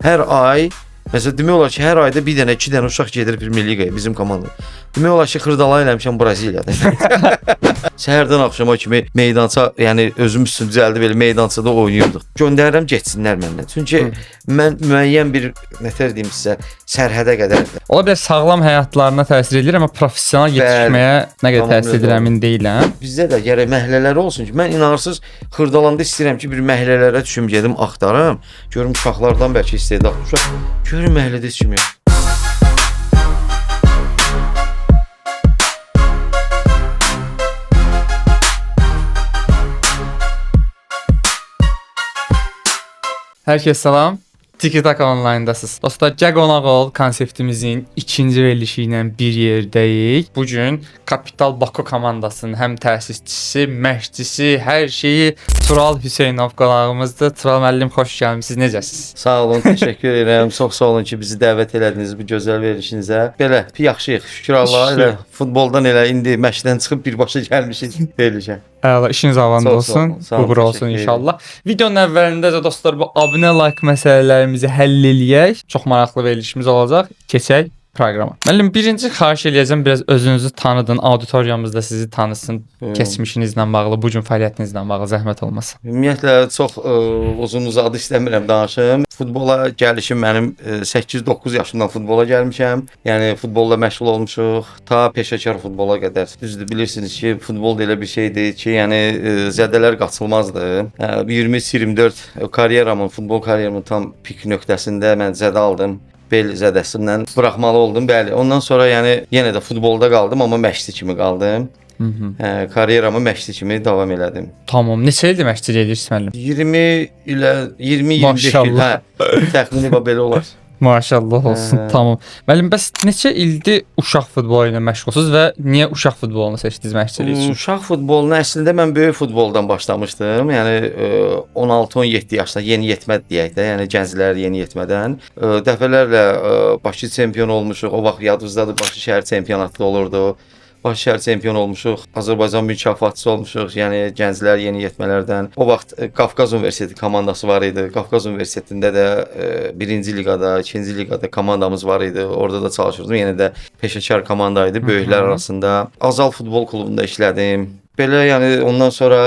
Hər ay məsələn demək olar ki, hər ayda bir dənə, iki dənə uşaq gedir Premyer Liqaya bizim komanda. Demək olar ki, Xırdalan eləmişəm Braziliyada. Səhərdən axşama kimi meydança, yəni özüm üçün düzəldib elə meydançada oynayırdıq. Göndərirəm getsinlər məndən. Çünki mən müəyyən bir nətər deyim sizə, sərhədə qədər. Ola bilər sağlam həyatlarına təsir edir, amma professional yetişməyə nə qədər təsir edir əmin deyiləm. Bizdə də gərək məhəllələr olsun ki, mən inanırsınız Xırdalanda istəyirəm ki, bir məhəllələrə düşüm gedim axtarım, görüm uşaqlardan bəlkə istedad uşaq. Görüm məhəllədə heç kim yox. Hər kəsə salam. Tiki Taka Online'dasınız. Dostlar, gəl qonaq ol konseptimizin ikinci verilişi ilə bir yerdəyik. Bu gün Kapital Baku komandasının həm təsisçisi, məşqçisi, hər şeyi Tural Hüseynov qonağımızdır. Tural müəllim, xoş gəlmisiniz. Necəsiniz? Sağ olun, təşəkkür edirəm. Çox sağ olun ki, bizi dəvət elədiniz bu gözəl verilişinizə. Belə, yaxşıyıq. Şükür Allaha. Elə futboldan elə indi məşqdən çıxıb birbaşa gəlmişik verilişə. Əla, işiniz avanda olsun, uğur olsun inşallah. Videonun əvvəlində də dostlar bu abunə, like məsələlərimizi həll eləyək. Çox maraqlı verilişimiz olacaq. Keçək proqrama. Müəllim, birinci xahiş eləyəcəm biraz özünüzü tanıdın, auditoriyamız da sizi tanısın. Keçmişinizlə bağlı, bu gün fəaliyyətinizlə bağlı zəhmət olmasa. Ümumiyyətlə çox uzun uzadı istəmirəm danışım. Futbola gəlişim mənim 8-9 yaşımdan futbola gəlmişəm. Yəni futbolla məşğul olmuşuq ta peşəkar futbola qədər. Düzdür, bilirsiniz ki, futbol da elə bir şeydir ki, yəni zədələr qaçılmazdı. 23-24 karyeramın, futbol karyeramın tam pik nöqtəsində mən zədə aldım. Bel zədəsindən buraxmalı oldum, bəli. Ondan sonra yəni yenə də futbolda qaldım, amma məşqçi kimi qaldım. Karyeramı məşqçi kimi davam elədim. Tamam. Neçə ildir məşqçilik edirsiniz müəllim? 20 ilə 20-25 il. Hə, təxmini bax belə olar. Maşallah olsun. Tamam. Müəllim, bəs neçə ildir uşaq futbolu ilə məşğulsunuz və niyə uşaq futbolunu seçdiniz məşqçilik üçün? Uşaq futboluna əslində mən böyük futboldan başlamışdım. Yəni 16-17 yaşda yeniyetmə deyək də, yəni gənclər yeniyetmədən dəfələrlə Bakı çempion olmuşuq. O vaxt yadınızdadır, Bakı şəhər çempionatı olurdu. Bakı şəhər çempion olmuşuq, Azərbaycan mükafatçısı olmuşuq, yəni gənclər yeniyetmələrdən. O vaxt Qafqaz Universiteti komandası var idi. Qafqaz Universitetində də birinci liqada, ikinci liqada komandamız var idi. Orada da çalışırdım. Yenə də peşəkar komanda idi böyüklər arasında. Azal futbol klubunda işlədim. Belə yəni ondan sonra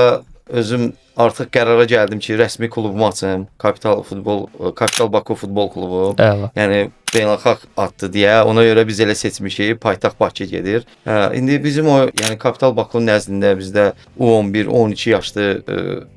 özüm artıq qərara gəldim ki, rəsmi klubumu açım. Kapital futbol, Kapital Baku futbol klubu. Əla. Yəni beynəlxalq addır deyə ona görə biz elə seçmişik. Paytaxt Bakı gedir. Hə, indi bizim o yəni Kapital Bakunun nəzdində bizdə U11, 12 yaşlı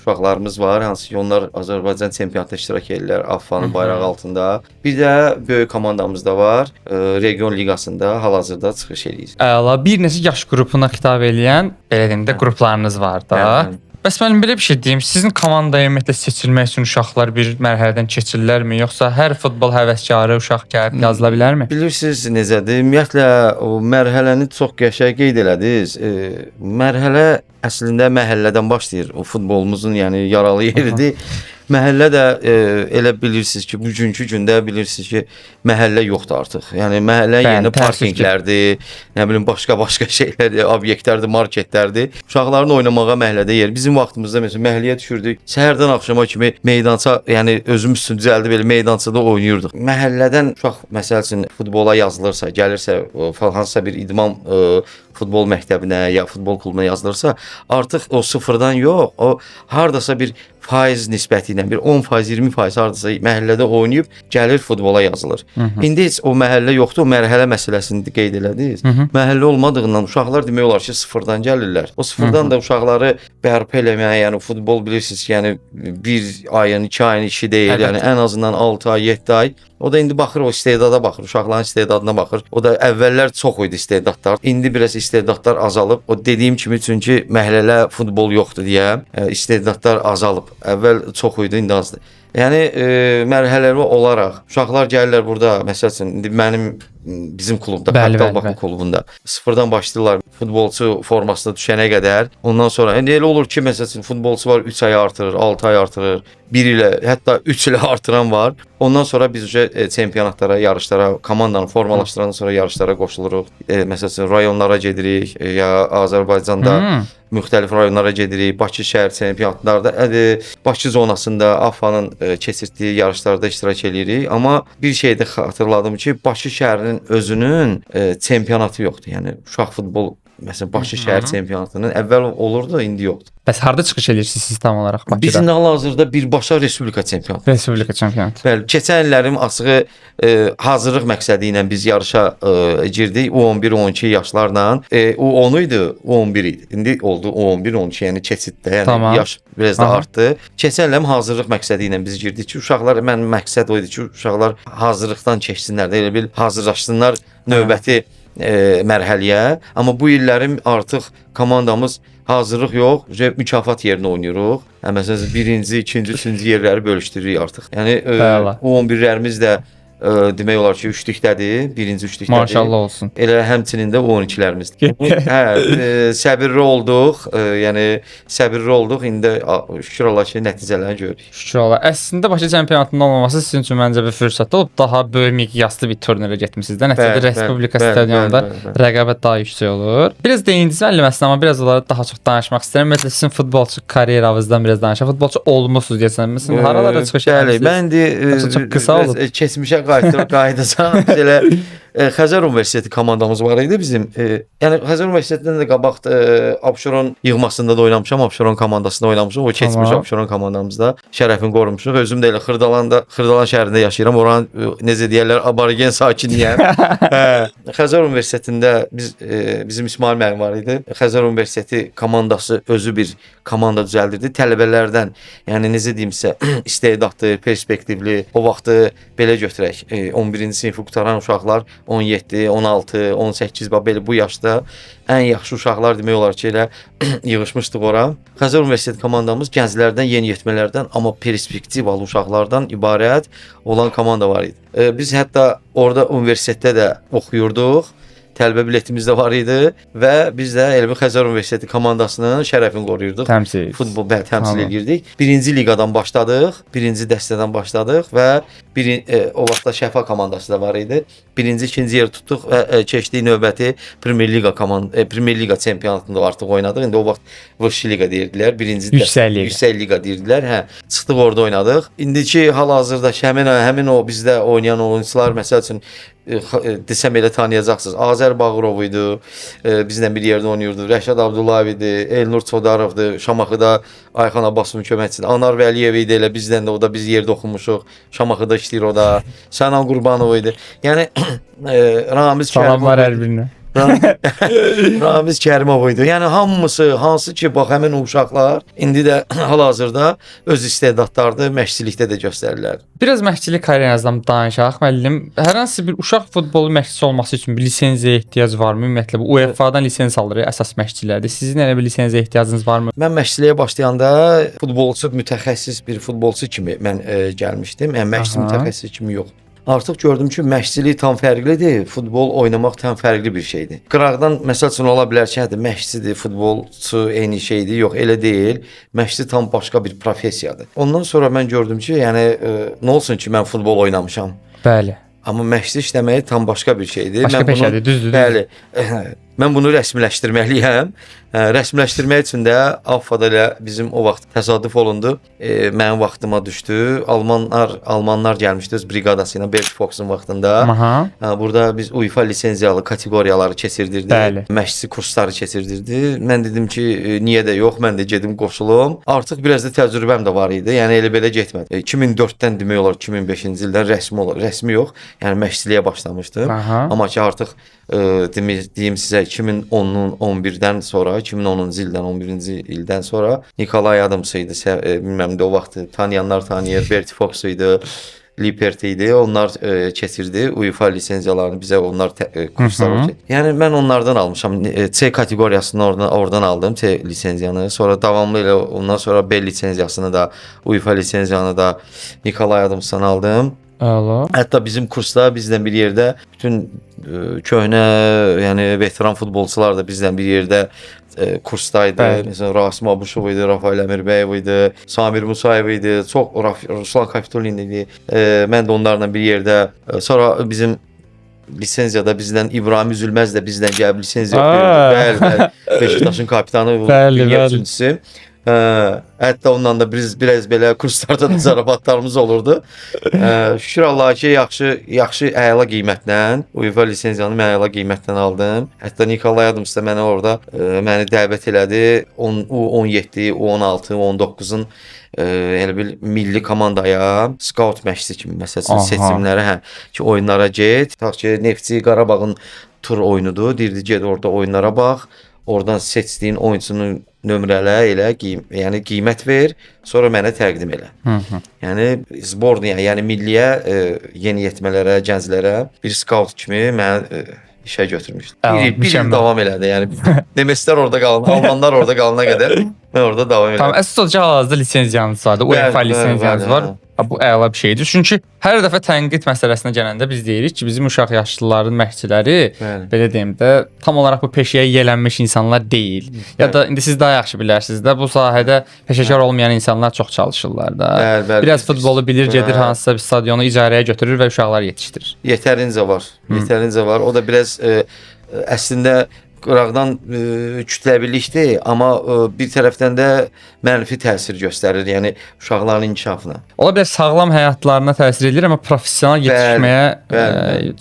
uşaqlarımız var, hansı ki onlar Azərbaycan çempionatında iştirak edirlər AFFA-nın bayrağı altında. Bir də böyük komandamız da var. Region liqasında hal-hazırda çıxış eləyir. Əla. Bir neçə yaş qrupuna xitab eləyən, belə deyim də, qruplarınız var da. Bəli. Bəs müəllim, belə bir şey deyim, sizin komandaya ümumiyyətlə seçilmək üçün uşaqlar bir mərhələdən keçirlərmi, yoxsa hər futbol həvəskarı uşaq gəlib yazıla bilərmi? Bilirsiniz necədir? Ümumiyyətlə o mərhələni çox qəşəng qeyd elədiniz. Mərhələ əslində məhəllədən başlayır. O futbolumuzun yəni yaralı yeridir. Məhəllə də elə bilirsiniz ki, bugünkü gündə bilirsiniz ki, məhəllə yoxdur artıq. Yəni məhəllənin yerinə parkinqlərdir, nə bilim başqa-başqa şeylərdir, obyektlərdir, marketlərdir. Uşaqların oynamağa məhəllədə yer. Bizim vaxtımızda məsələn məhəlləyə düşürdük. Səhərdən axşama kimi meydança, yəni özümüz üçün düzəldib elə meydançada oynayırdıq. Məhəllədən uşaq məsəl üçün futbola yazılırsa, gəlirsə hansısa bir idman futbol məktəbinə ya futbol klubuna yazılırsa, artıq o sıfırdan yox, o hardasa bir faiz nisbəti ilə bir 10%, 20% hardasa məhəllədə oynayıb gəlir futbola yazılır. İndi heç o məhəllə yoxdur, o mərhələ məsələsini qeyd elədiniz. Məhəllə olmadığından uşaqlar demək olar ki, sıfırdan gəlirlər. O sıfırdan da uşaqları bərpa eləməyə, yəni futbol bilirsiniz ki, yəni bir ayın, iki ayın işi deyil, yəni ən azından 6 ay, 7 ay. O da indi baxır, o istedada baxır, uşaqların istedadına baxır. O da əvvəllər çox idi istedadlar. İndi biraz istedadlar azalıb. O dediyim kimi, çünki məhəllələ futbol yoxdur deyə istedadlar azalıb. Əvvəl çox idi, indi azdır. Yəni mərhələli olaraq uşaqlar gəlirlər burada, məsəl üçün indi mənim bizim klubda, Kapital Bakı klubunda sıfırdan başlayırlar futbolçu formasına düşənə qədər. Ondan sonra indi elə olur ki, məsəl üçün futbolçu var 3 ay artırır, 6 ay artırır, 1 ilə, hətta 3 ilə artıran var. Ondan sonra biz çempionatlara, yarışlara, komandanı formalaşdırandan sonra yarışlara qoşuluruq. Məsəl üçün rayonlara gedirik, ya Azərbaycanda müxtəlif rayonlara gedirik. Bakı şəhər çempionatlarda, Bakı zonasında AFFA-nın keçirtdiyi yarışlarda iştirak eləyirik. Amma bir şey də xatırladım ki, Bakı şəhərinin özünün çempionatı yoxdur. Yəni uşaq futbol, məsələn Bakı şəhər çempionatının əvvəl olurdu, indi yoxdur. Bəs harda çıxış edirsiniz siz tam olaraq Bakıda? Biz indi hal-hazırda birbaşa Respublika çempionatı. Respublika çempionatı. Bəli, keçən illərim açığı hazırlıq məqsədi ilə biz yarışa girdik U11, U12 yaşlarla. U10 idi, U11 idi. İndi oldu U11, U12, yəni keçiddə, yəni yaş biraz da artdı. Keçən illərim hazırlıq məqsədi ilə biz girdik ki, uşaqlar, mənim məqsəd o idi ki, uşaqlar hazırlıqdan keçsinlər də, elə bil hazırlaşsınlar növbəti mərhələyə. Amma bu illərim artıq komandamız hazırlıq yox, mükafat yerinə oynayırıq. Məsələn, birinci, ikinci, üçüncü yerləri bölüşdürürük artıq. Yəni U11-lərimiz də demək olar ki, üçlükdədir, birinci üçlükdədir. Maşallah olsun. Elə həmçinin də U12-lərimiz. Hə, səbirli olduq, yəni səbirli olduq. İndi şükür Allah ki, nəticələrini görürük. Şükür Allah. Əslində Bakı çempionatının olmaması sizin üçün məncə bir fürsət olub. Daha böyük miqyaslı bir turnirə getmisiniz də. Nəticədə Respublika stadionunda rəqabət daha yüksək olur. Biraz değindiniz müəllim əslində, amma biraz onlara daha çox danışmaq istəyirəm. Ümumiyyətlə sizin futbolçu karyeranızdan biraz danışaq. Futbolçu olmusunuz deyəsən. Məsələn, haralara çıxış edirsiniz? Bəli, mən indi çox qısa olub. Keçmişə qayıdacaq. Biz elə Xəzər Universiteti komandamız var idi bizim. Yəni Xəzər Universitetindən də qabaq Abşeron yığmasında da oynamışam, Abşeron komandasında oynamışam. O keçmiş Abşeron komandamızda şərəfini qorumuşuq. Özüm də elə Xırdalan şəhərində yaşayıram. Oranın necə deyirlər, aborigen sakiniyəm. Xəzər Universitetində biz bizim İsmail müəllim var idi. Xəzər Universiteti komandası özü bir komanda düzəldirdi. Tələbələrdən, yəni necə deyim sizə, istedadlı, perspektivli, o vaxtı belə götürək. 11-ci sinifi qutaran uşaqlar 17, 16, 18, bax belə bu yaşda ən yaxşı uşaqlar demək olar ki, elə yığışmışdıq ora. Xəzər Universiteti komandamız gənclərdən, yeniyetmələrdən, amma perspektivalı uşaqlardan ibarət olan komanda var idi. Biz hətta orada universitetdə də oxuyurduq. Tələbə biletimiz də var idi və biz də elə bir Xəzər Universiteti komandasının şərəfini qoruyurduq. Təmsil. Futbol, bəli, təmsil edirdik. Birinci liqadan başladıq, birinci dəstədən başladıq və o vaxtda Şəfa komandası da var idi. Birinci, ikinci yer tutduq və keçdik növbəti Premier Liqa Premier Liqa çempionatında artıq oynadıq. İndi o vaxt Vəşi Liqa deyirdilər. Birinci Yüksək Liqa deyirdilər. Hə, çıxdıq orada oynadıq. İndiki hal-hazırda həmin o bizdə oynayan oyunçular məsəl üçün desəm elə tanıyacaqsınız. Azər Bağırov idi, bizlə bir yerdə oynayırdı. Rəşad Abdullayev idi, Elnur Çodarovdur, Şamaxıda Ayxan Abbasovun köməkçisi. Anar Vəliyev idi, elə bizlə də o da biz yerdə oxumuşuq. Şamaxıda işləyir o da. Sənan Qurbanov idi. Yəni Ramiz Kərimov. Salamlar hər birinə. Ramiz Kərimov idi. Yəni hamısı, hansı ki, bax həmin o uşaqlar indi də hal-hazırda öz istedadlarını məşqçilikdə də göstərirlər. Biraz məşqçilik karyeranızdan danışaq müəllim. Hər hansı bir uşaq futbolu məşqçisi olması üçün bir lisenziyaya ehtiyac varmı? Ümumiyyətlə bu UEFA-dan lisens alır əsas məşqçilərdir. Sizin elə bir lisenziyaya ehtiyacınız varmı? Mən məşqçiliyə başlayanda futbolçu, mütəxəssis bir futbolçu kimi mən gəlmişdim. Yəni məşqçi mütəxəssis kimi yox. Artıq gördüm ki, məşqçilik tam fərqlidir, futbol oynamaq tam fərqli bir şeydir. Qıraqdan məsəl üçün ola bilər ki, hədə məşqçidir, futbolçu eyni şeydir. Yox, elə deyil. Məşqçi tam başqa bir professiyadır. Ondan sonra mən gördüm ki, yəni nə olsun ki, mən futbol oynamışam. Bəli. Amma məşqçi işləməyi tam başqa bir şeydir. Başqa peşədir, düzdür. Bəli. Mən bunu rəsmiləşdirməliyəm. Rəsmiləşdirmək üçün də AFFA-da elə bizim o vaxt təsadüf olundu. Mənim vaxtıma düşdü. Almanlar gəlmişdi öz briqadası ilə Bert Fox'un vaxtında. Burada biz UEFA lisenziyalı kateqoriyaları keçirdirdi. Bəli. Məşqçi kursları keçirdirdi. Mən dedim ki, niyə də yox, mən də gedim qoşulum. Artıq biraz da təcrübəm də var idi. Yəni elə belə getmədi. 2004-dən demək olar 2005-ci ildən rəsmi olar, rəsmi yox, yəni məşqçiliyə başlamışdım. Amma ki artıq deyim sizə 2010-un 11-dən sonra, 2010-cu ildən, 11-ci ildən sonra Nikolay Adams idi, bilməm də o vaxt tanıyanlar tanıyır, Bertie Fox idi, Lippert idi, onlar keçirdi UEFA lisenziyalarını bizə, onlar kurslar oldu. Yəni mən onlardan almışam, C kateqoriyasını oradan aldım, C lisenziyanı, sonra davamlı elə ondan sonra B lisenziyasını da, UEFA lisenziyanı da Nikolay Adams'dan aldım. Əla. Hətta bizim kursda bizlə bir yerdə bütün Köhnə, yəni veteran futbolçular da bizlə bir yerdə kursdaydı. Bəli. Məsələn, Rasim Abuşov idi, Rafael Əmirbəyev idi, Samir Musayev idi, çox Ruslan Kapitolin idi. Mən də onlarla bir yerdə. Sonra bizim lisenziyada bizdən İbrahim Üzülməz də bizdən gəlib lisenziya oxuyurdu. Bəli, bəli. Beşiktaşın kapitanı, Bəli, dünya bəli. üçüncüsü. Hətta onunla da biz biraz belə kurslarda da zarafatlarımız olurdu. Şükür Allaha ki, yaxşı əla qiymətlə UEFA lisenziyanı mən əla qiymətlə aldım. Hətta Nikolay Adams da mənə orada məni dəvət elədi. 10 U17, U16, U19-un elə bil milli komandaya skaut məşqçisi kimi məsəl üçün seçimlərə, hə, ki oyunlara get. Tutaq ki, Neftçi Qarabağın tur oyunudur. Deyirdi get orada oyunlara bax. Oradan seçdiyin oyunçunu nömrələ, elə yəni qiymət ver, sonra mənə təqdim elə. Hı. Yəni zborniya, yəni milliyə, yeniyetmələrə, gənclərə bir skaut kimi məni işə götürmüşdü. Bir il davam elədi. Yəni nemeslər orada qalan, almanlar orada qalana qədər mən orada davam elədim. Tamam, əsas odur ki, hal-hazırda lisenziyanız var, UEFA lisenziyanız var. Bəli. Bu əla bir şeydir. Çünki hər dəfə tənqid məsələsinə gələndə biz deyirik ki, bizim uşaq yaşlıların məşqçiləri belə deyim də, tam olaraq bu peşəyə yiyələnmiş insanlar deyil. Ya da indi siz daha yaxşı bilərsiniz də, bu sahədə peşəkar olmayan insanlar çox çalışırlar da. Bəli, bəli. Biraz futbolu bilir, gedir hansısa bir stadionu icarəyə götürür və uşaqlar yetişdirir. Yetərincə var. Yetərincə var. O da biraz əslində qıraqdan kütləvilikdir, amma bir tərəfdən də mənfi təsir göstərir, yəni uşaqların inkişafına. Ola bilər sağlam həyatlarına təsir edir, amma professional yetişməyə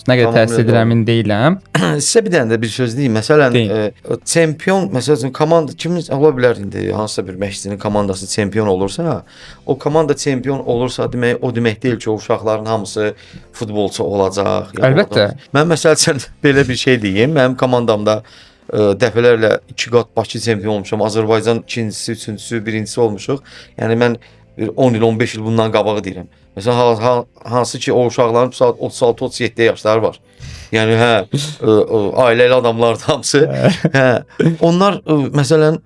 nə qədər təsir edir əmin deyiləm. Sizə bir dənə də bir söz deyim. Məsələn, çempion, məsəl üçün komanda kimin ola bilər indi hansısa bir məşqçinin komandası çempion olursa, o komanda çempion olursa demək o demək deyil ki, o uşaqların hamısı futbolçu olacaq. Yəni, Əlbəttə. Mən məsəl üçün belə bir şey deyim. Mənim komandamda dəfələrlə 2 qat Bakı çempion olmuşam. Azərbaycan ikincisi, üçüncüsü, birincisi olmuşuq. Yəni mən 10 il, 15 il bundan qabağı deyirəm. Məsələn, hansı ki o uşaqların 36-37 yaşları var. Yəni hə, ailəli adamlar hamısı. Hə, onlar məsələn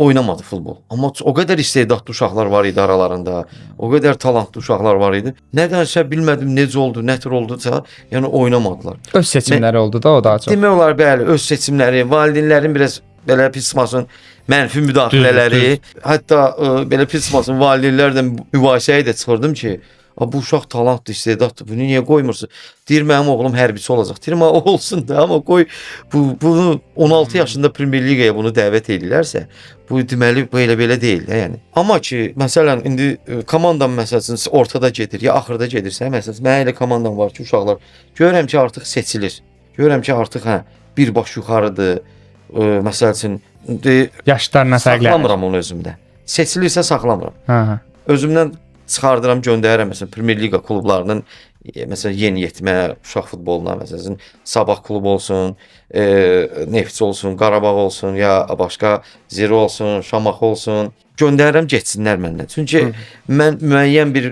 oynamadı futbol. Amma o qədər istedadlı uşaqlar var idi aralarında. O qədər talantlı uşaqlar var idi. Nədənsə bilmədim necə oldu, nə tür oldusa, yəni oynamadılar. Öz seçimləri oldu da o daha çox. Demək olar bəli, öz seçimləri, valideynlərin biraz belə pis çıxmasın mənfi müdaxilələri, hətta belə pis çıxmasın valideynlərlə mübahisəyə də çıxırdım ki, bu uşaq talantdır, istedaddır, bunu niyə qoymursun? Deyir, mənim oğlum hərbiçi olacaq. Deyirəm, olsun da, amma qoy bunu 16 yaşında Premyer Liqaya bunu dəvət edirlərsə, bu deməli belə deyil də, yəni. Amma ki, məsələn, indi komandam məsəl üçün ortada gedir, ya axırda gedirsə, məsələn, mənim elə komandam var ki, uşaqlar görürəm ki, artıq seçilir. Görürəm ki, artıq hə, bir baş yuxarıdır. Məsəl üçün yaşlarına fərqlənir. Saxlamıram onu özümdə. Seçilirsə saxlamıram. Hə. Özümdən çıxardıram, göndərirəm məsələn Premyer Liqa klublarının məsələn yeniyetmə uşaq futboluna, məsələn Sabah klubu olsun, Neftçi olsun, Qarabağ olsun, ya başqa Zirə olsun, Şamaxı olsun, göndərirəm getsinlər məndən. Çünki mən müəyyən bir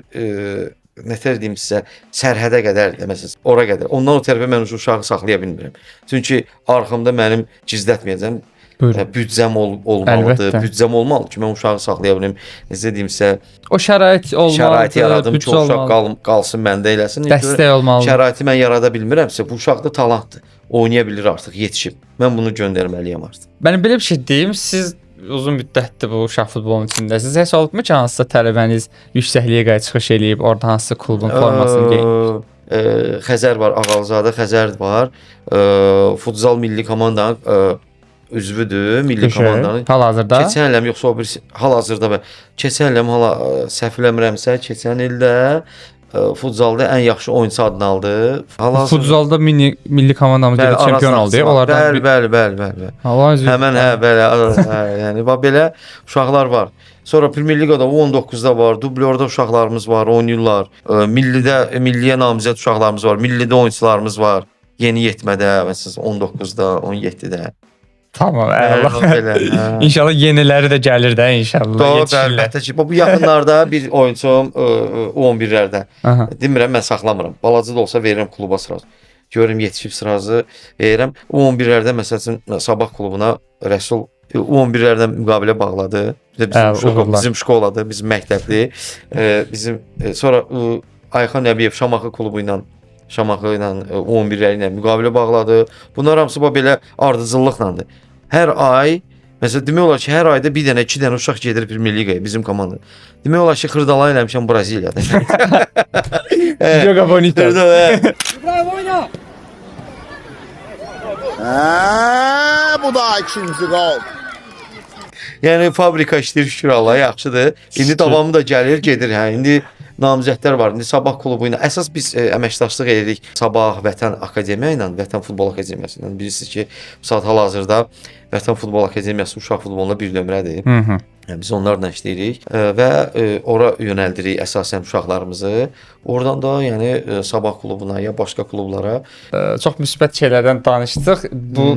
nətər deyim sizə, sərhədə qədər də, məsələn, ora qədər. Ondan o tərəfə mən uşağı saxlaya bilmirəm. Çünki arxamda mənim gizlətməyəcəm. Büdcəm olmalıdır. Əlbəttə. Büdcəm olmalı ki, mən uşağı saxlaya bilim. Necə deyim sizə, o şərait olmalıdır. Şəraiti yaradım ki, o uşaq qalsın məndə eləsin. Dəstək olmalıdır. Şəraiti mən yarada bilmirəmsə, bu uşaq da talantdır. Oynaya bilir artıq, yetişib. Mən bunu göndərməliyəm artıq. Mən belə bir şey deyim, siz uzun müddətdir bu uşaq futbolunun içindəsiniz. Heç olubmu ki, hansısa tələbəniz yüksək liqaya çıxış eləyib, orada hansısa klubun formasını geyinib? Xəzər var, Ağalızadə Xəzər var. Futzal milli komandanın üzvüdür, milli komandanın. Hal-hazırda? Keçən iləm, yoxsa o birisi, hal-hazırda. Keçən iləm, hala səhv eləmirəmsə, keçən ildə futzalda ən yaxşı oyunçu adını aldı. Futzalda milli komandamız gedib çempion oldu. Onlardan bəli, bəli, bəli, bəli. Həmən, hə, bəli, yəni bax belə uşaqlar var. Sonra Premyer Liqada U19-da var, dublyorda uşaqlarımız var, oynayırlar. Millidə, milliyə namizəd uşaqlarımız var, millidə oyunçularımız var. Yeniyetmədə, məsələn 19-da, 17-də. Tamam, əla. İnşallah yeniləri də gəlir də, inşallah. Doğru, əlbəttə ki, bu yaxınlarda bir oyunçum U11-lərdə. Demirəm, mən saxlamıram. Balaca da olsa verirəm kluba sırazı. Görürüm, yetişib sırazı verirəm. U11-lərdə, məsəl üçün, Sabah klubuna Rəsul U11-lərdə müqavilə bağladı. Bizim şkoladır, bizim məktəbdir. Bizim sonra Ayxan Nəbiyev Şamaxı klubu ilə Şamaxı ilə U11-ləri ilə müqavilə bağladı. Bunlar hamısı bax belə ardıcıllıqlandır. Hər ay, məsələn, demək olar ki, hər ayda bir dənə, iki dənə uşaq gedir Premyer Liqaya bizim komanda. Demək olar ki, Xırdalan eləmişəm Braziliyada. Joga bonito. Xırdalan. Hə, bu da ikinci qol. Yəni fabrika işləyir, şükür Allaha, yaxşıdır. İndi davamı da gəlir, gedir hə. İndi namizədlər var. İndi Sabah klubu ilə əsas biz əməkdaşlıq edirik. Sabah Vətən Akademiya ilə, Vətən Futbol Akademiyası ilə. Bilirsiniz ki, bu saat hal-hazırda Vətən Futbol Akademiyası uşaq futbolunda bir nömrədir. Hı -hı. Yəni biz onlarla işləyirik və ora yönəldirik əsasən uşaqlarımızı. Oradan da yəni Sabah klubuna ya başqa klublara. Çox müsbət şeylərdən danışdıq.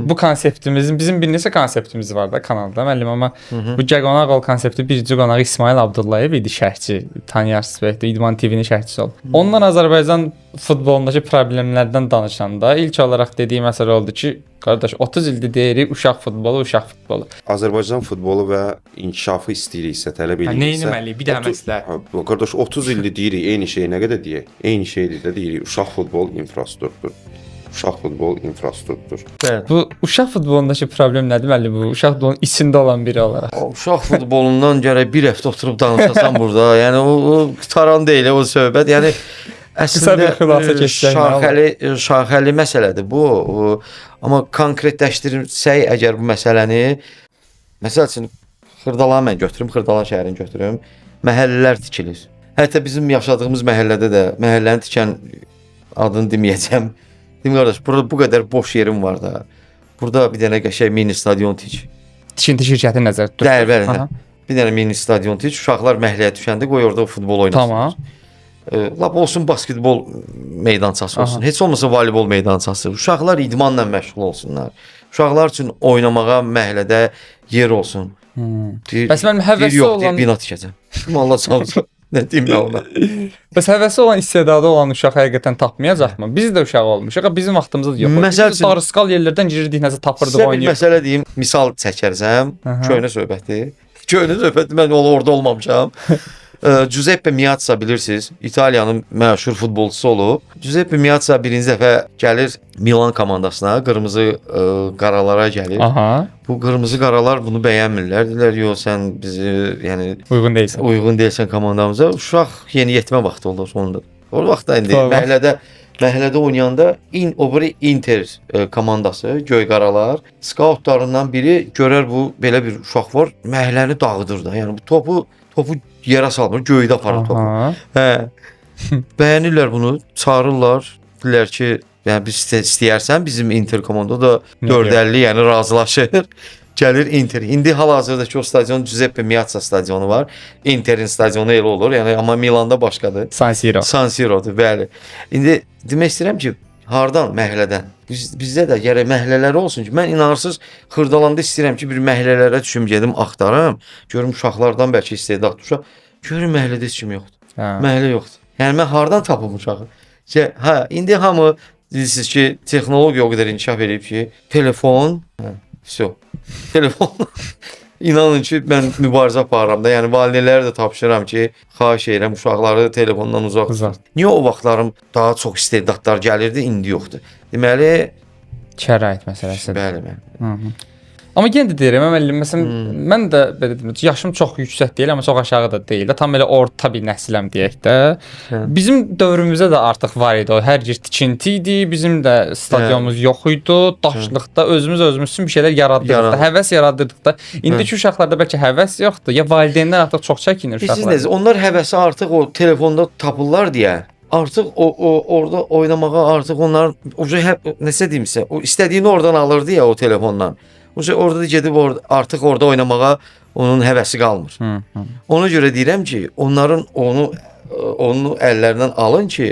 Bu konseptimizin, bizim bir neçə konseptimiz var da kanalda müəllim, amma bu Gəl qonaq ol konsepti birinci qonağı İsmail Abdullayev idi, şərhçi. Tanıyarsınız bəlkə də, İdman TV-nin şərhçisi oldu. Ondan Azərbaycan futbolundakı problemlərdən danışanda ilk olaraq dediyi məsələ oldu ki, qardaş 30 ildir deyirik uşaq futbolu, uşaq futbolu. Azərbaycan futbolu və inkişafı istəyiriksə, tələb eləyiriksə. Nə etməliyik? Bir dənə məsləhət. Qardaş 30 ildir deyirik eyni şeyi, nə qədər deyək? Eyni şeydir də deyirik. Uşaq futbol infrastruktur. Uşaq futbol infrastruktur. Bəli. Bu uşaq futbolundakı problem nədir müəllim? Bu uşaq futbolunun içində olan biri olaraq. Uşaq futbolundan gərək bir həftə oturub danışasan burada. Yəni o qutaran deyil o söhbət. Yəni Qısa bir əslində xülasə keçsək nə şaxəli məsələdir bu. Amma konkretləşdirsək əgər bu məsələni, məsəl üçün Xırdalanı mən götürüm, Xırdalan şəhərini götürüm, məhəllələr tikilir. Hətta bizim yaşadığımız məhəllədə də məhəlləni tikən adını deməyəcəm. Deyim qardaş, burada bu qədər boş yerim var da. Burada bir dənə qəşəng mini stadion tik. Tikinti şirkəti nəzərdə tutur. Bəli, bəli. Bir dənə mini stadion tik, uşaqlar məhəlləyə düşəndə qoy orada futbol oynasınlar. Tamam. Lap olsun basketbol meydançası olsun. Aha. Heç olmasa voleybol meydançası. Uşaqlar idmanla məşğul olsunlar. Uşaqlar üçün oynamağa məhəllədə yer olsun. Deyir, Bəs mənim həvəsi yox, olan deyir, bina tikəcəm. Allah sağ olsun. Nə deyim mən ona? Bəs həvəsi olan, istedadı olan uşaq həqiqətən tapmayacaqmı? Biz də uşaq olmuşuq, bizim vaxtımızda da yox. Məsəl Biz üçün- darısqal yerlərdən girirdik, nəsə tapırdıq, Sizə bir oynayırdıq. məsələ deyim, misal çəkərsəm, köhnə söhbətdir. Köhnə söhbətdir, mən orada olmamışam. Giuseppe Meazza bilirsiniz, İtaliyanın məşhur futbolçusu olub. Giuseppe Meazza birinci dəfə gəlir Milan komandasına, qırmızı qaralara gəlir. Aha, Bu qırmızı qaralar bunu bəyənmirlər. Deyirlər, yox sən bizi, yəni uyğun deyilsən. uyğun deyilsən komandamıza. Uşaq yeniyetmə vaxtı olur onda. O vaxtda indi Tamam. məhəllədə oynayanda o biri Inter komandası, göy qaralar, skautlarından biri görər bu belə bir uşaq var, məhəlləni dağıdır da. Yəni bu topu yerə salmır, göydə aparır topu. Aha. Hə. Bəyənirlər bunu, çağırırlar. Deyirlər ki, yəni biz istəyərsən bizim Inter komanda da 450, yəni razılaşır. Gəlir Inter. İndi hal-hazırdakı o stadion Giuseppe Meazza stadionu var. Interin stadionu elə olur. Yəni amma Milanda başqadır. San Siro. San Siro'dur, bəli. İndi demək istəyirəm ki, hardan? Məhəllədən. Bizdə də gərək məhəllələr olsun ki, mən inanırsınız Xırdalanda istəyirəm ki, bir məhəllələrə düşüm, gedim axtarım, görüm uşaqlardan bəlkə istedad uşaq. Görüm məhəllədə heç kim yoxdur. Hə. Məhəllə yoxdur. Yəni mən hardan tapım uşağı? Hə, indi hamı bilirsiniz ki, texnologiya o qədər inkişaf eləyib ki, telefon, hə, vəsə. Telefon. İnanın ki, mən mübarizə aparıram da. Yəni valideynlərə də tapşırıram ki, xahiş edirəm uşaqları telefondan uzaq Uzaq. Niyə o vaxtlarım daha çox istedadlar gəlirdi, indi yoxdur? Deməli, Şərait məsələsidir. Bəli, bəli. Amma yenə də deyirəm, müəllim, məsələn, mən də belə deyim, yaşım çox yüksək deyil, amma çox aşağı da deyil də, tam elə orta bir nəsləm deyək də. Hə. Bizim dövrümüzdə də artıq var idi o, hər yer tikinti idi, bizim də stadionumuz yox idi, daşlıqda özümüz özümüz üçün bir şeylər yaradırdıq da, həvəs yaradırdıq da. İndiki uşaqlarda bəlkə həvəs yoxdur, ya valideynlər artıq çox çəkinir Bilirsiniz uşaqlar. necə, onlar həvəsi artıq o telefonda tapırlar deyə, artıq o orada oynamağa artıq onlar nəsə deyimsə, o istədiyini oradan alırdı ya o telefondan. Uje orada da gedib artıq orada oynamağa onun həvəsi qalmır. Ona görə deyirəm ki, onların onu əllərindən alın ki,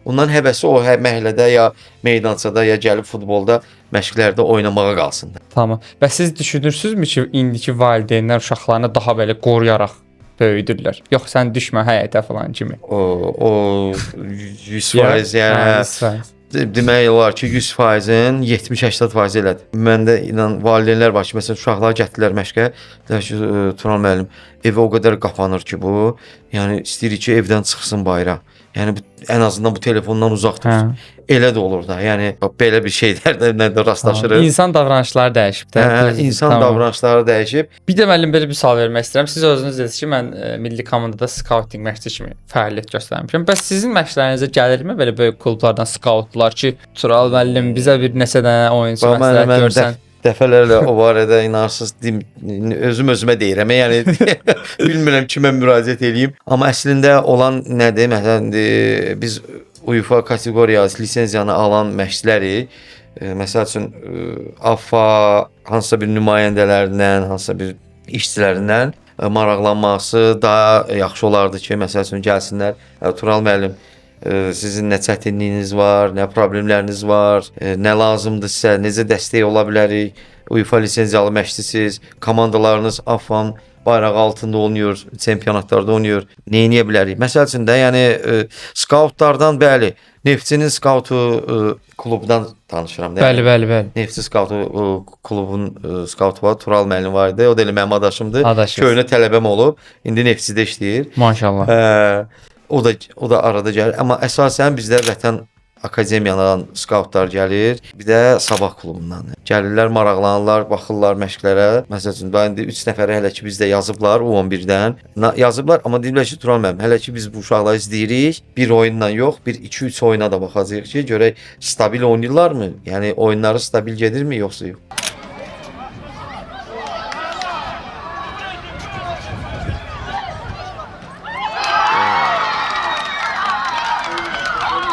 onların həvəsi o məhəllədə ya meydançada ya gəlib futbolda məşqlərdə oynamağa qalsın. Tamam. Bəs siz düşünürsünüzmü ki, indiki valideynlər uşaqlarını daha belə qoruyaraq böyüdürlər? Yox, sən düşmə həyətə falan kimi. O 100% yəni Hə, 100%. Demək olar ki, 100%-in 70-80% elədir. Məndə inan valideynlər var ki, məsələn, uşaqlar gətirirlər məşqə, deyir ki, Turan müəllim, evə o qədər qapanır ki bu, yəni istəyirik ki, evdən çıxsın bayıra. Yəni bu, ən azından bu telefondan uzaq dursun. Hə. Elə də olur da. Yəni bax, belə bir şeylərlə də rastlaşırıq. İnsan davranışları dəyişib də. Hə, insan Tamam. davranışları dəyişib. Bir də müəllim belə bir sual vermək istəyirəm. Siz özünüz dediniz ki, mən milli komandada skautinq məşqçi kimi fəaliyyət göstərmişəm. Bəs sizin məşqlərinizə gəlirmi belə böyük klublardan skautlar ki, Tural müəllim bizə bir neçə dənə oyunçu Bax, məsləhət mən görsən? Dəfələrlə o barədə inanırsınız özüm özümə deyirəm. Yəni bilmirəm kimə müraciət eləyim. Amma əslində olan nədir? Məsələn, biz UEFA kateqoriyası lisenziyanı alan məşqçiləri, məsəl üçün AFA hansısa bir nümayəndələrindən, hansısa bir işçilərindən maraqlanması daha yaxşı olardı ki, məsəl üçün gəlsinlər, Tural müəllim, sizin nə çətinliyiniz var, nə problemləriniz var, nə lazımdır sizə, necə dəstək ola bilərik? UEFA lisenziyalı məşqçisiz, komandalarınız AFA-nın bayrağı altında oynayır, çempionatlarda oynayır. Nə edə bilərik? Məsəl üçün də, yəni skautlardan bəli, Neftçinin skautu klubdan danışıram da. Bəli, bəli, bəli. Neftçi skautu klubun skautu var, Tural müəllim var idi. O da elə mənim adaşımdır. Adaşınız. Köhnə tələbəm olub. İndi Neftçidə işləyir. Maşallah. O da arada gəlir. Amma əsasən bizdə Vətən Akademiyadan skautlar gəlir, bir də Sabah klubundan. Gəlirlər, maraqlanırlar, baxırlar məşqlərə. Məsəl üçün, daha indi 3 nəfərə hələ ki bizdə yazıblar U11-dən. Yazıblar, amma deyiblər ki, Tural müəllim, hələ ki biz bu uşaqları izləyirik. Bir oyunla yox, bir 2-3 oyuna da baxacağıq ki, görək stabil oynayırlarmı? Yəni oyunları stabil gedirmi yoxsa yox?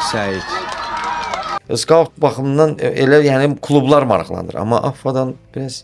Səid. Skaut baxımından elə yəni klublar maraqlanır, amma AFA-dan biraz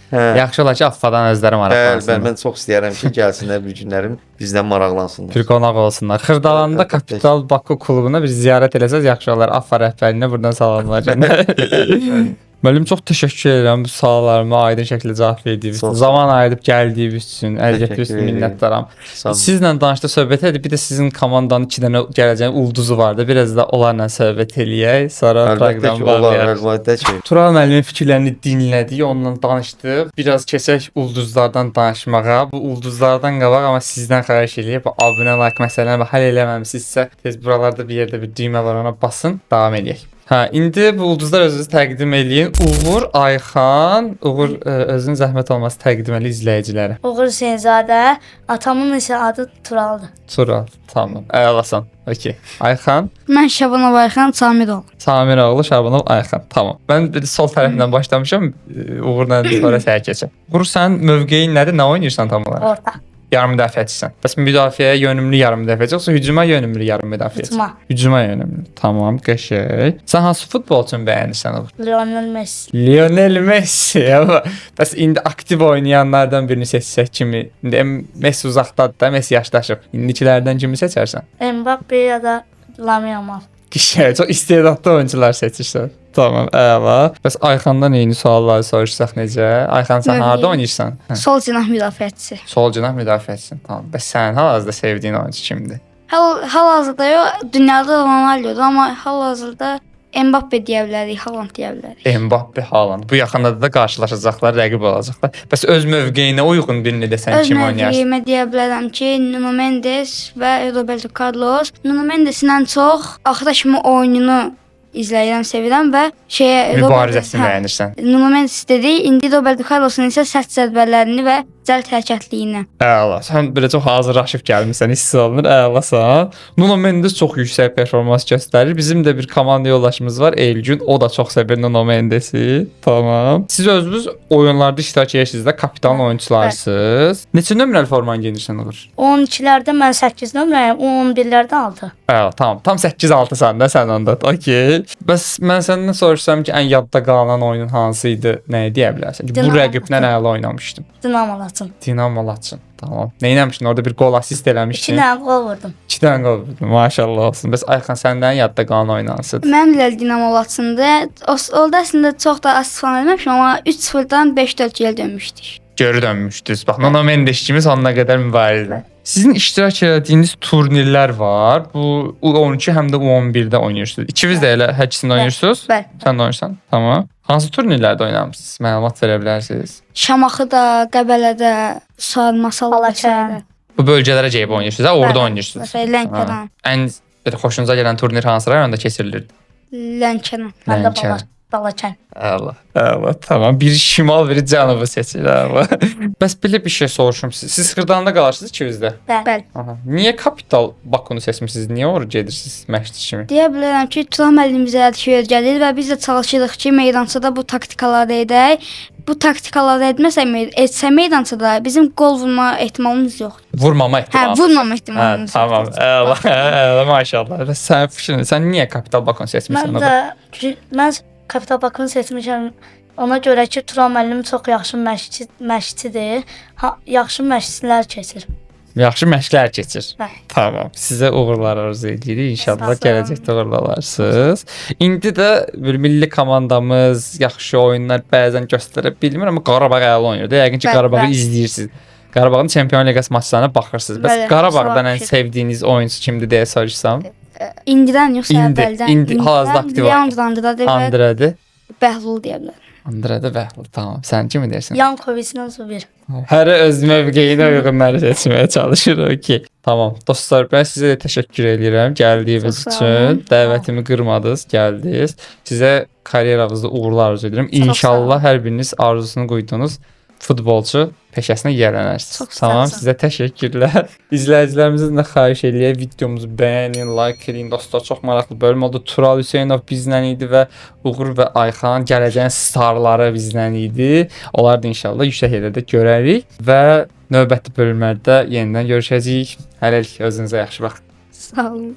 hə. Yaxşı olar ki, AFA-dan özləri Bəli, maraqlansınlar. bəli, mən çox istəyərəm ki, gəlsinlər bir günlərim bizdən maraqlansınlar. Bir qonaq olsunlar. Xırdalanda Kapital Baku klubuna bir ziyarət eləsəz yaxşı olar. AFA rəhbərliyinə buradan salamlar göndərir. Müəllim, çox təşəkkür edirəm bu suallarıma aydın şəkildə cavab verdiyiniz üçün, zaman ayırıb gəldiyiniz üçün, əziyyətiniz üçün minnətdaram. Sizlə danışdıq, söhbət edib, bir də sizin komandanın 2 dənə gələcəyin ulduzu vardı. Biraz da onlarla söhbət eləyək, sonra proqram bağlayaq. Əlbəttə ki. Tural müəllimin fikirlərini dinlədik, onunla danışdıq. Biraz keçək ulduzlardan danışmağa. Bu ulduzlardan qabaq amma sizdən xahiş eləyək, bu abunə, like məsələni həll eləməmisinizsə, tez buralarda bir yerdə bir düymə var, ona basın, davam eləyək. Hə, indi bu ulduzlar özünüzü təqdim eləyin. Uğur, Ayxan, Uğur özünün zəhmət olması təqdim elə izləyicilərə. Uğur Hüseynzadə, atamın isə adı Turaldır. Tural, tamam. Əlasan. Okey. Ayxan. Mən Şabanov Ayxan, Samiroğlu. Samiroğlu, Şabanov Ayxan. Tamam. Mən bir sol tərəfindən başlamışam. Uğurla sonra səyə keçəm. Uğur, sən mövqeyin nədir? Nə oynayırsan tam olaraq? Orta. Yarım müdafiəçisən. Bəs müdafiəyə yönümlü yarım müdafiəçi yoxsa hücuma yönümlü yarım müdafiəçi? Hücuma. Hücuma yönümlü. Tamam, qəşəng. Sən hansı futbolçunu bəyənirsən Uğur? Lionel Messi. Lionel Messi. Amma bəs indi aktiv oynayanlardan birini seçsək kimi? İndi Messi uzaqdadır da, Messi yaşlaşıb. İndikilərdən kimi seçərsən? Mbappe ya da Lamine Yamal. Qəşəng, çox istedadlı oyuncular seçirsən. Tamam, əla. Bəs Ayxandan eyni sualları soruşsaq necə? Ayxan, sən harda oynayırsan? Hə. Sol cinah müdafiəçisi. Sol cinah müdafiəçisin. Tamam. Bəs sənin hal-hazırda sevdiyin oyunçu kimdir? Hal-hazırda yox, dünyada Ronaldodur, amma hal-hazırda Mbappe deyə bilərik, Haaland deyə bilərik. Mbappe, Haaland. Bu yaxında da qarşılaşacaqlar, rəqib olacaqlar. Bəs öz mövqeyinə uyğun birini desən kim oynayarsan? Öz mövqeyimə deyə bilərəm ki, Nuno Mendes və Roberto Carlos. Nuno Mendesin ən çox axıra kimi oyununu izləyirəm, sevirəm və şeyə mübarizəsini bəyənirsən. Nuno Mendes dedi, indi Roberto Carlosun isə sərt zərbələrini və cəld hərəkətliyini. Əla. Sən belə çox hazırlaşıb gəlmisən, hiss olunur. Əlasan. Nuno Mendes çox yüksək performans göstərir. Bizim də bir komanda yoldaşımız var, Elgün. O da çox sevir Nuno Mendesi. Tamam. Siz özünüz oyunlarda iştirak edirsiniz də, kapitan oyunçularsınız. Neçə nömrəli formanı geyinirsən Uğur? 12-lərdə mən 8 nömrəyəm, 11-lərdə 6. Əla, tamam. Tam 8-6-san da sən onda. Okey. Bəs mən səndən soruşsam ki, ən yadda qalan oyunun hansı idi, nə deyə bilərsən? Ki, bu rəqiblə əla oynamışdım. Dinamo Laçın. Dinamo Laçın. Tamam. Nə etmişdin? Orada bir gol asist eləmişdin. 2 dənə qol vurdum. 2 dənə qol vurdun. Maşallah olsun. Bəs Ayxan, səndən yadda qalan oyun hansıdır? Mənim də Dinamo Laçındır. Orada əslində çox da asist falan eləməmişəm, amma 3-0-dan 5-4 geri dönmüşdük. Geri dönmüşdünüz. Bax, Nuno Mendes kimi sonuna qədər mübarizə. Sizin iştirak etdiyiniz turnirlər var. Bu U12 həm də U11-də oynayırsınız. İkiniz də elə hər ikisində oynayırsınız? Bəli. Sən də oynayırsan. Tamam. Hansı turnirlərdə oynamısınız? Məlumat verə bilərsiniz? Şamaxıda, Qəbələdə, Sarmasal, Balakən. Bu bölgələrə gedib oynayırsınız, hə? Orada oynayırsınız. Məsələn, Lənkəran. Ən belə xoşunuza gələn turnir hansı rayonda keçirilirdi? Lənkəran. Mən də Lənkəran. Balakən. Əla, əla, tamam. Biri şimal, biri cənubu seçir. Əla. Bəs belə bir şey soruşum siz. Siz Xırdalanda qalırsınız ikinizdə? Bəli. Bəli. Aha. Niyə Kapital Bakunu seçmisiniz? Niyə ora gedirsiniz məşqçi kimi? Deyə bilərəm ki, Turan müəllim bizə hər gəlir və biz də çalışırıq ki, meydançada bu taktikaları edək. Bu taktikaları etməsək, etsə meydançada bizim qol vurma ehtimalımız yoxdur. Vurmama Hə, ehtimalı. vurmama Hə, ehtimalımız tamam. yoxdur. Əla, əla, maşallah. Bəs sən fikrin, sən niyə Kapital Bakunu seçmisən? Mən də mən Kapital Bakını seçmişəm. Ona görə ki, Turan müəllim çox yaxşı məşqçidir. Ha, yaxşı məşqçilər keçir. Yaxşı məşqlər keçir. Bəli. Tamam. Sizə uğurlar arzu edirik. İnşallah Sağ olun. gələcəkdə uğurlu olarsınız. İndi də bir milli komandamız yaxşı oyunlar bəzən göstərə bilmir, amma Qarabağ əla oynayır da. Yəqin ki, Bəli, Qarabağı bəli. izləyirsiniz. Qarabağın Çempion Liqası maçlarına baxırsınız. Bəs Bəli, Qarabağdan ən baxırıq. sevdiyiniz oyunçu kimdir deyə soruşsam? İndidən yoxsa İndi, əvvəldən? indi, hal-hazırda aktiv oynayır. Leandro Andrade və Andredir. Bəhlul deyə bilərəm. Andredir Bəhlul. Tamam. Sən kimi deyirsən? Yankoviçlə Zubir. Hər öz mövqeyinə uyğunları seçməyə çalışır o ki. Tamam. Dostlar, mən sizə də təşəkkür edirəm gəldiyiniz Çox sağ olun. üçün. Dəvətimi qırmadınız, gəldiniz. Sizə karyeranızda uğurlar arzu edirəm. Çox sağ olun. İnşallah hər biriniz arzusunu qoyduğunuz futbolçu peşəsinə yiyələnərsiniz. Çox sağ Tamam, olun. sizə təşəkkürlər. İzləyicilərimizdən də xahiş eləyək videomuzu bəyənin, like eləyin. Dostlar, çox maraqlı bölüm oldu. Tural Hüseynov bizlə idi və Uğur və Ayxan gələcəyin starları bizlə idi. Onları da inşallah yüksək yerlərdə görərik və növbəti bölümlərdə yenidən görüşəcəyik. Hələlik özünüzə yaxşı baxın. Sağ olun.